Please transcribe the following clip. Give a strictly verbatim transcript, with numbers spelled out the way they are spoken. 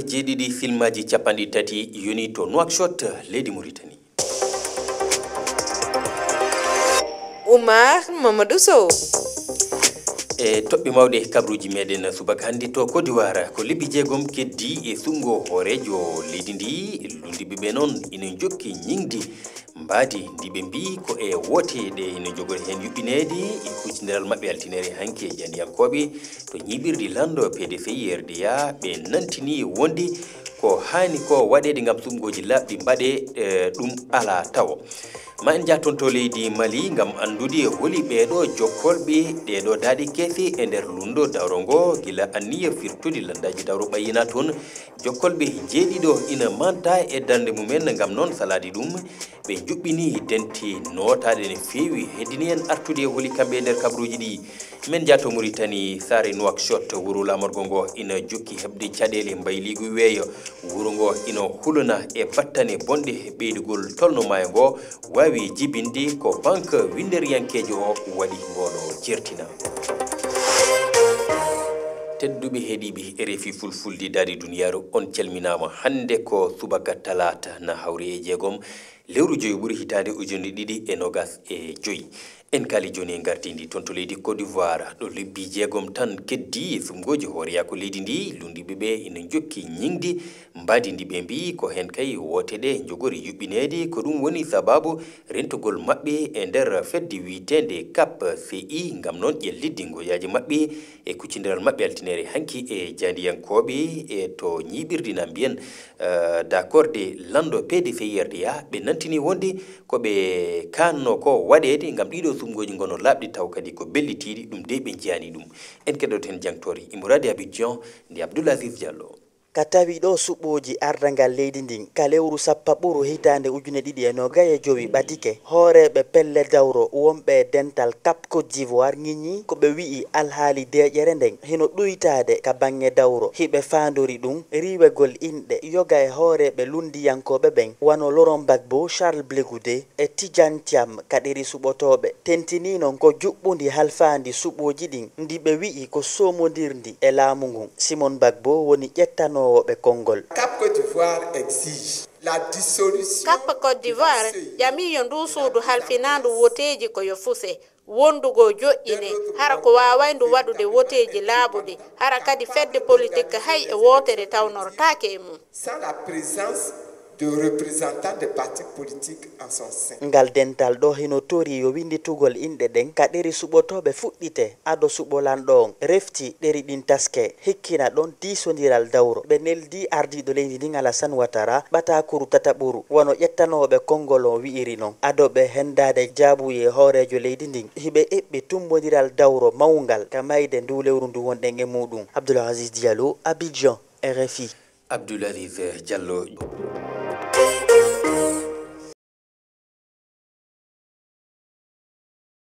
Jeeɗiɗi filmaaji capanɗe tati yoni to Nouakchott, leydi Mauritanie. Oumar Mamadou Sow. E toɓɓe mawɗe kabruuji meɗen subaka hannde to Côte d'Ivoire, ko lebbi jeegom keddi e suɓngo hooreejo leydi ndi, lunndiiɓe ɓe noon ina njokki ñiŋde mbaadi ndi ɓe mbiyi ko e woote ɗe ina njogori heen yuɓɓineede e kuccondiral maɓɓe altine hanki e jaandiyankooɓe to ñiiɓirde lanndo P D C I R D A, ɓe nantini wonde ko haani ko waɗeede ngam suɓngooji laaɓɗi mbaɗee, eh, ɗum alaa tawo. Ma en njah toon to leydi Mali ngam anndude holi ɓeeɗo jokkolɓe ɗeeɗo daaɗe keese e nder lunndo dawro ngo, gila anniya firtude lanndaaji dawro ɓayyinaa toon. Jokkolɓe jeeɗiɗo ina manta e darnde mumen ngam noon salaade ɗum. Ɓe njuɓɓini denti nootaaɗe no feewi. Heddini en artude e holi kamɓe e nder kabruuji ɗi. Men njah to Mauritanie, saare Nouakchott, wuro laamorgo ngo ina jokki heɓde caɗeele mbayliigu weeyo. Wuro ngo ina hulana e battane bonɗe ɓeydugol tolno maayo ngo waawi jibinde, ko banque winnderiyankeejo o waɗi ngoɗo jertina. Tedduɓe heɗiiɓe R F I Fulfulde Daande Duniyaaru, on calminaama. Hannde ko subaka talaata na hawri e jeegom lewru joyo ɓuri hitaande ujunere ɗiɗi e noogas e joy. En kaali jooni e ngardiindi toon to leydi Côte d'Ivoire, ɗo lebbi jeegom tan keddi e suɓngooji hooreyaaku leydi ndi, lunndiiɓe ɓe ina njokki ñiŋde mbaadi ndi ɓe mbiyi ko heen kay woote ɗe njogori yuɓɓineede. Ko ɗum woni sabaabu rentugol maɓɓe e nder fedde wiyeteende CAP C I, ngam noon ƴellitde ngoyaaji maɓɓe e kuccondiral maɓɓe altine hanki e jaandiyankooɓe e to ñiiɓirde na mbiyen, eh, dakorde lanndo P D C I R D A. Ɓe nantini wonde ko ɓe kaanno ko waɗeede ngam ɗiɗo suɓngooji ngono laaɓɗi taw kadi ko bellitiiɗi, ɗum de ɓe njiyaani ɗum. En keɗoto heen jangtoore Imorade Abidjan nde Abdoul Aziz Diallo. Ka tawi ɗo suɓooji ardangal leydi ndin ka lewru sappaɓuru hitaande ujune ɗiɗi e noogay e jowi ɓadike, hooreeɓe pelle dawro wonɓe e dental CAP Côte d'Ivoire ŋiñi ko ɓe wi'i alhaali deeƴere nden hino ɗuytaade ka baŋŋe dawro. Hiɓe faandori ɗum riiwegol inɗe yoga e hooreeɓe lunndiyankooɓe ɓen, wano Laurent Gbagbo, Charles Blé Goudé e Tidiane Thiam ka ɗeri suɓotooɓe. Tentini non ko juɓɓundi halfaandi suɓooji ɗin, ndi ɓe wi'i ko soomondirndi e laamu ngun. Simon Gbagbo woni ƴettanoowo ɓe konngol. CAP Côte d'Ivoire exige la dissolution. CAP Côte d'Ivoire ƴami yo nduu suudu halfinaandu woteeji ko yo fuse, wondugo joƴƴine, hara ko waawayndu waɗude woteeji laaɓuɗi, hara kadi fedde politik hay e wootere tawnortaake e mum. Sans la présence de représentants des partis politiques en son sein. Ngal dental ɗo hino tori yo winnditugol inɗe ɗen ka ɗeri suɓotooɓe fuɗɗite ado suɓo lanɗo on. Refti ɗeri ɗin taske, hikkina ɗon diisondiral dawro. Ɓe neldi ardiiɗo leydi ndin Alassane Ouattara ɓatakuru tataɓuru, wano ƴettanooɓe konngol on wi'iri non. Ado ɓe hendaade jaabuye hooreejo leydi ndin, hiɓe eɓɓi tummbondiral dawro mawngal ka mayde ndu lewru ndu wonɗen e muɗum. Abdoul Aziz Diallo, Abidjan, R F I. Abdoul Aziz Diallo.